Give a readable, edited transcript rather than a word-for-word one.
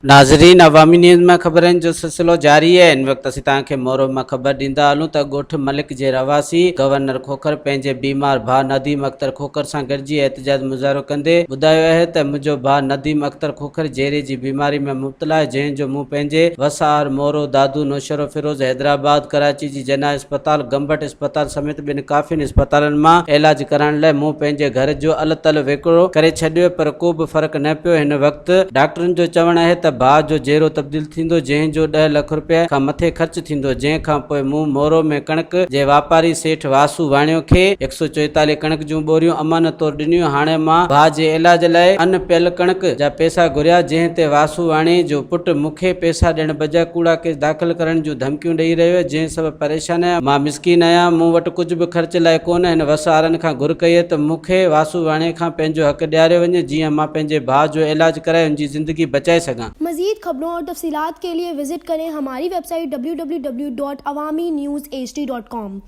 ناظرين عوامي نيوز مان خبرن جو سلسلو جاري آهي ان وقت اسين توهان کي مورو مان خبر ڏيندا هلون ته ڳوٺ ملڪ جي رهواسي گورنر کوکر پنهنجي بيمار ڀاء نديم اختر کوکر سان گڏجي احتجاج مظاهرو ڪندي ٻڌايو آهي ته منهنجو ڀاء نديم اختر کوکر جيري جي بيماري ۾ مبتلا آهي جنهن جو مون پنهنجي وس آهر مورو، دادو، نوشهروفيروز، حيدرآباد، ڪراچي جي جناح اسپتال، گمبٽ اسپتال سميت ٻين ڪافين اسپتالن مان علاج ڪرائڻ لاء مون پنهنجي گهر جو ال تل وڪرو ڪري ڇڏيو پر ڪو به فرق نه پيو هن وقت ڊاڪٽرن جو چوڻ آهي ته ڀاء جو جيرو تبديل ٿيندو جنهن جو ڏهه لک روپيه کان مٿي خرچ ٿيندو جنهن کان پوء مون مورو ۾ ڪڻڪ جي واپاري سيٺ واسو واڻيو کي هڪ سئو چوئيتاليهه ڪڻڪ جون ٻوريون امانت طور ڏنيون هاڻي مان ڀاء جي علاج لاء ان پيل ڪڻڪ جا پئسا گهريا جنهن تي واسو واڻيي جو پٽ مون کي پئسا ڏيڻ بجاء ڪوڙا ڪيس داخل ڪرڻ جون ڌمڪيون ڏئي رهيو آهي جنهن سبب پريشان آهيان مان مسڪين آهيان مون وٽ ڪجهه به خرچ لاء ڪونه هن وس وارن کان گهر ڪئي ته مون کي واسو واڻيي کان پنهنجو حق ڏياريو وڃي جيئن مان پنهنجي ڀاء جو علاج ڪرائي ان جي زندگي بچائي سگهان. مزيد خبرون اور تفصيلات کے لئے وزٽ ڪرين ھماري website W W W dot Awami news H D dot com.